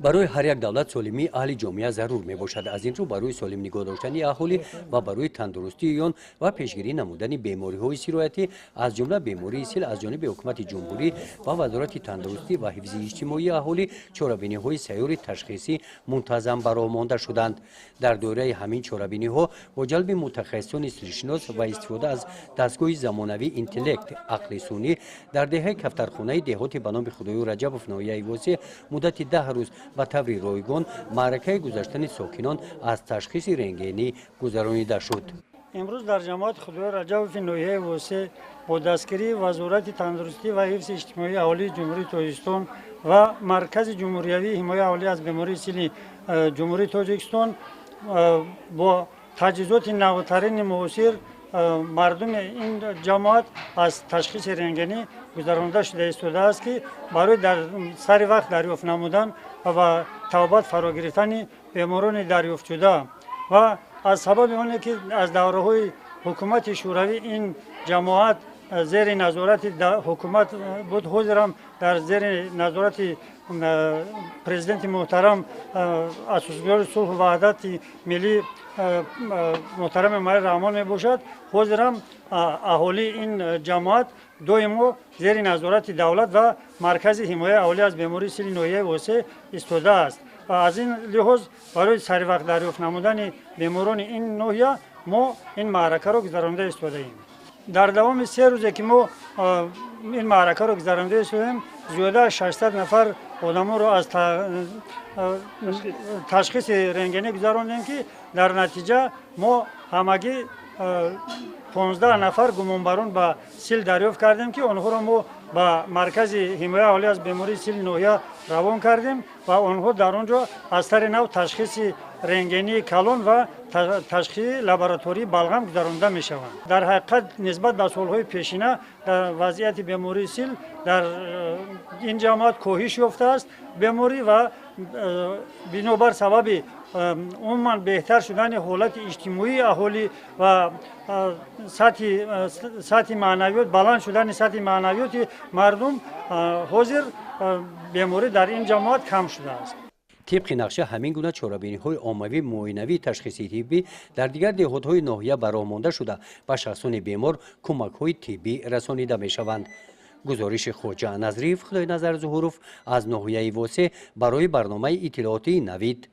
Барои ҳар як давлат солимии аҳли ҷомеа зарур мебошад. Аз ин рӯ барои солим нигоҳ доштани аҳолӣ ва барои тандурустии он ва пешгирӣ намудани бемориҳои сироятӣ, аз ҷумла бемории сил, аз ҷониби ҳукумати ҷумҳурӣ ва Вазорати тандурустӣ ва ҳифзи иҷтимоии аҳолӣ чорабиниҳои сайёри ташхисӣ мунтазам ба роҳ монда шуданд. Дар доираи ҳамин чорабиниҳо бо ҷалби мутахассисони силшинос ва истифода аз дастгоҳи замонавии интеллект, ақли сунъӣ, дар деҳаи Кафтархонаи деҳоти ба номи Худоёр Раҷабов ноҳияи Восеъ муддати 10 рӯз ба таври ройгон маъракаи гузаштани сокинон аз ташхиси рентгенӣ гузаронида шуд. Имрӯз дар ҷамоати Худоёр Раҷабови ноҳияи Восеъ бо дастгирии Вазорати тандурустӣ ва ҳифзи иҷтимоии аҳолии Ҷумҳурии Тоҷикистон ва Маркази ҷумҳуриявии ҳимояи аҳолӣ аз бемории сили Ҷумҳурии Тоҷикистон бо таҷҳизоти навтарини муосир мардуми ин ҷамоат аз ташхиси рентгенӣ гузаронида шуда истодааст, ки барои дар сари вақт дарёфт намудан ва ба табобат фаро гирифтани беморони дарёфтшуда ва аз сабаби оне ки аз давраҳои ҳукумати Шӯравӣ ин ҷамоат зери назорати ҳукумат буд, ҳозирам дар зери назорати президенти муҳтарам, асосгузори сулҳу ваҳдати миллӣ муҳтарам Эмомалӣ Раҳмон мебошад. Ҳозирам аҳолии ин ҷамоат доимо зери назорати давлат ва Маркази ҳимояи аҳолӣ аз бемории сили ноҳияи Восеъ истодааст. Аз ин лиҳоз барои саривақт дарёфт намудани беморони ин ноҳия мо ин маъракаро гузаронида истодаем. Дар давоми 3 рӯзе ки мо ин маъракаро гузаронида истодаем, зиёда аз 600 нафар одамонро аз ташхиси рентгенӣ гузарондем, ки дар натиҷа мо ҳамагӣ 15 нафар гумонбарон ба сил дарёфт кардем, ки онҳоро мо ба Маркази ҳимояи аҳолӣ аз бемории сили ноҳия равон кардем ва онҳо дар он ҷо аз сари нав ташхиси рентгении калон ва ташхиси лаборатории балғам гузаронида мешаванд. Дар ҳақиқат, нисбат ба солҳои пешина дар вазъияти бемории сил дар ин ҷамоат коҳиш ёфтааст беморӣ ва бинобар сабаби умуман беҳтар шудани ҳолати иҷтимоии аҳолӣ ва сатҳи маънавиёт, баланд шудани сатҳи маънавиёти мардум, ҳозир беморӣ дар ин ҷамоат кам шудааст. Тибқи нақша ҳамин гуна чорабиниҳои оммавӣ муоинавии ташхиси тиббӣ дар дигар деҳотҳои ноҳия ба роҳ монда шуда, ба шахсони бемор кӯмакҳои тиббӣ расонида мешаванд. Гузориши Хоҷа Назриев, Худойназар Зуҳуров аз ноҳияи Восеъ барои барномаи иттилоотии «Навид».